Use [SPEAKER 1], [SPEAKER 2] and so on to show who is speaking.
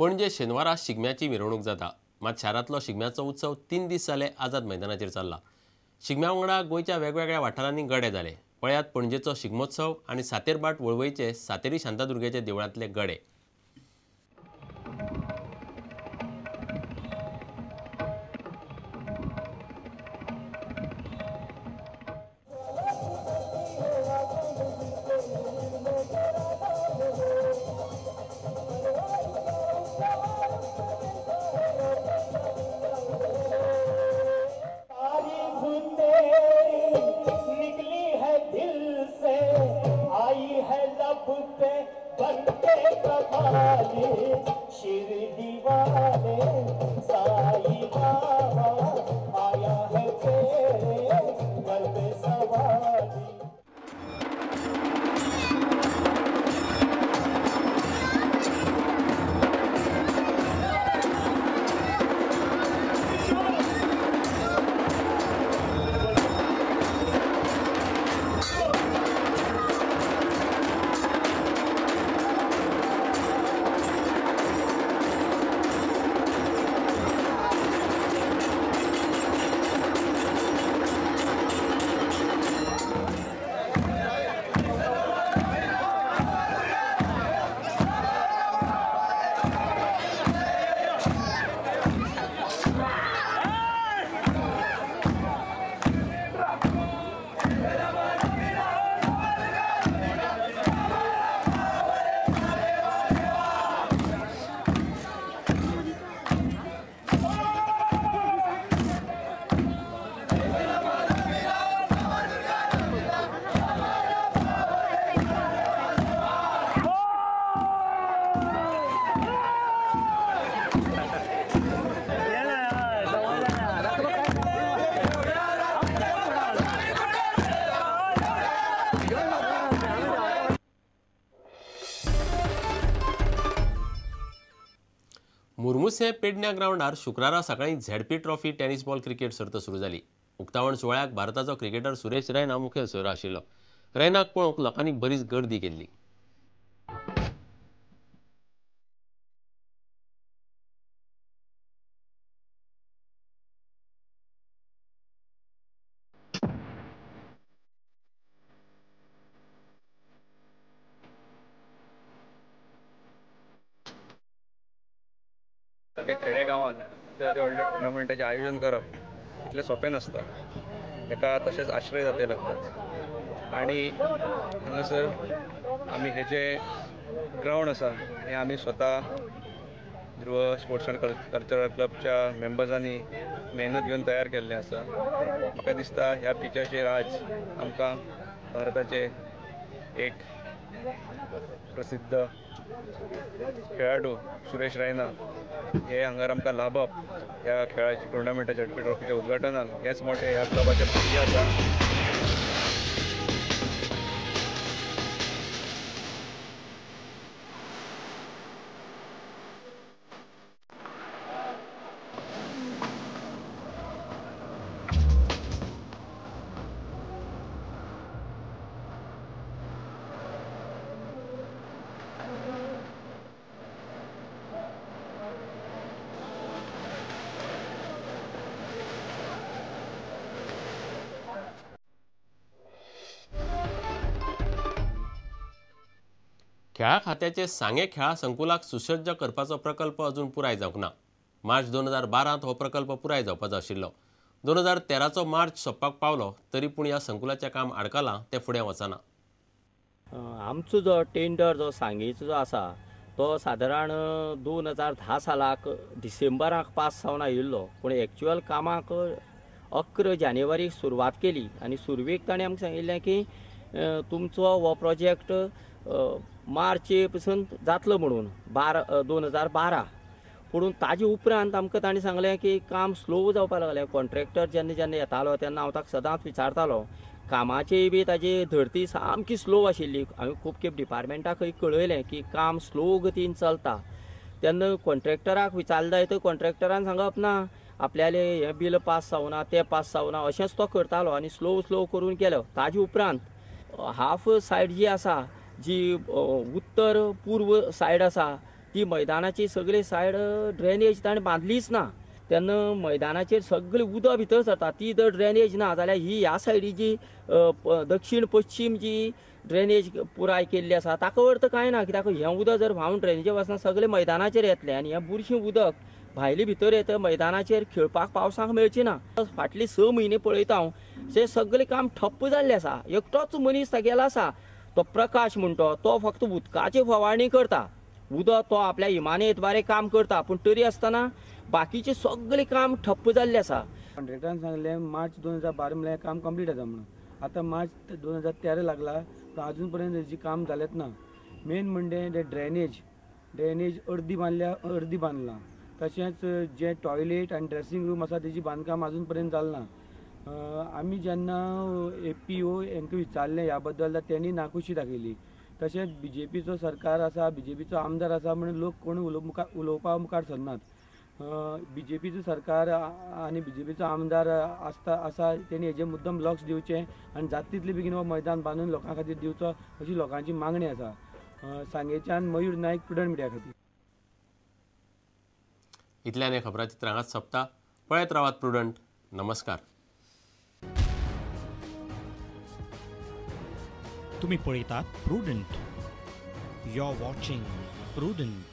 [SPEAKER 1] पणजे शेनवारा शिगम्याची मिरवणूक जाता. मात शारांतलो शिगम्याचो उत्सव 3 दीस जाले आझाद मैदानाचेर चल्ला. शिगम्या वांगडा गोंयच्या वेगवेगळ्या वाठारांनी गडे जाले. पळयात पणजेचो शिगमोत्सव आनी सातेरभाट वळवयचे सातेरी शांतादुर्गेच्या देवळांतले गडे. मुरमुसे पेडण्या ग्रावंडार शुक्रारा सकाळी ZP trophy tennis ball cricket सर्त सुरू जाली. उक्तावण सुवाळ्याक भारताचो क्रिकेटर सुरेश रैना मुखेल सोयरो आशिल्लो. रैनाक पळोवंक लोकांनी बरीच गर्दी केल्ली.
[SPEAKER 2] खेडेगांवांत व्हडल्या टुर्नामेंटाचें आयोजन करप इतलें सोंपें नासता. ताका तशेंच आश्रय जाते लागतात आनी हांगासर आमी हे जे ग्रावंड आसा हें आमी स्वता ध्रुव स्पोर्ट्स अँड कल्चरल क्लबच्या मेंबर्सांनी मेहनत घेवन तयार केल्लें आसा. म्हाका दिसता ह्या पिचाचेर आज आमकां भारताचे एक प्रसिद्ध खेळाडू सुरेश रैना हे हांगार आमकां लाभप ह्या खेळाच्या टुर्नामेंटाच्या झेडपी ट्रॉफीच्या उद्घाटनाक हेच मोठें ह्या क्लबाचें भाग्य आसा.
[SPEAKER 1] खेळा खात्याचे सांगे खेळा संकुलाक सुसज्ज करपाचो प्रकल्प अजून पुराय जावंक ना. मार्च 2012 हो प्रकल्प पुराय जावपाचो आशिल्लो. 2013चो मार्च सोंपपाक पावलो तरी पूण ह्या संकुलाचें काम आडकलां, तें फुडें वचना.
[SPEAKER 3] आमचो जो टेंडर जो सांगेचो जो आसा तो सादारण 2010 सालाक डिसेंबराक पास जावन आयिल्लो, पूण एक्चुअल कामाक 11 जानेवारीक सुरवात केली आनी सुरवेक ताणें आमकां सांगिल्लें की तुमचो हो प्रोजेक्ट मार्चे पसून जातलो म्हणून 2012. पूण ताजे उपरांत आमकां ताणें सांगलें की काम स्लो जावपाक लागलें. कॉन्ट्रॅक्टर जेन्ना जेन्ना येतालो तेन्ना हांव ताका सदांच विचारतालो. कामाची बी ताजी धरती सामकी स्लो आशिल्ली. हांवें खूब खेप डिपार्टमेंटाकय कळयलें की काम स्लो गतीन चलता. तेन्ना कॉन्ट्रॅक्टराक विचारलें जायत कॉन्ट्रॅक्टरान सांगप ना आपल्याले हें बील पास जावना तें पास जावना अशेंच तो करतालो आनी स्लो स्लो करून केलो. ताजे उपरांत हाफ सायड जी आसा, जी उत्तर पूर्व सायड आसा ती मैदानाची सगळी सायड ड्रेनेज ताणें बांदलीच ना. तेन्ना मैदानाचेर सगळें उदक भितर सरता. ती जर ड्रेनेज ना जाल्यार ही ह्या सायडी जी दक्षिण पश्चीम जी ड्रेनेज पुराय केल्ली आसा ताका अर्थ कांय ना, कित्याक हें उदक जर व्हांवन ड्रेनेजे वचना सगळें मैदानाचेर येतलें आनी हें बुरशें उदक भायले भितर येता, मैदानाचेर खेळपाक पावसाक मेळची ना. फाटली 6 म्हयने पळयता हांव, ते सगळें काम ठप्प जाल्लें आसा. एकटोच मनीस तागेलो आसा, तो प्रकाश म्हणटो, तो फक्त उदकाची फवारणी करता. उदक तो आपल्या इमाने द्वारे काम करता, पूण तरी आसतना बाकीचें सगळें काम ठप्प जाल्लें आसा.
[SPEAKER 4] कॉन्ट्रॅक्टरान सांगलें मार्च 2012 म्हळ्यार काम कंप्लीट जाता म्हणून. आतां मार्च 2013 लागला, पूण आजून पर्यंत हेजें काम जालेंच ना. मेन म्हणजे ते ड्रेनेज अर्दी बांदल्या, अर्दी बांदलां. तशेंच जे टॉयलेट आनी ड्रेसिंग रूम आसा तेजी बांदकाम आजून पर्यंत जालें ना. आमी जेन्ना APO हांकां विचारलें ह्या बद्दल, तेणी नाखुशी दाखयली. तशेंच बीजेपीचो सरकार आसा, बीजेपीचो आमदार आसा म्हणून लोक कोण उलोवपा मुखार सरनात. बीजेपीचो सरकार आनी बीजेपीचो आमदार आसता आसा तेणी हेजेर मुद्दम लक्ष दिवचें आनी जाता तितले बेगीन हो मैदान बांदून लोकां खातीर दिवचो अशी लोकांची मागणी आसा. सांगेच्यान मयूर नायक, प्रुडंट मिडिया खातीर.
[SPEAKER 1] इतल्यान हें खबराचित्र हांगाच सोंपता. पळयत रावात प्रुडंट. नमस्कार.
[SPEAKER 5] तुम्ही पळयतात Prudent. You are watching Prudent.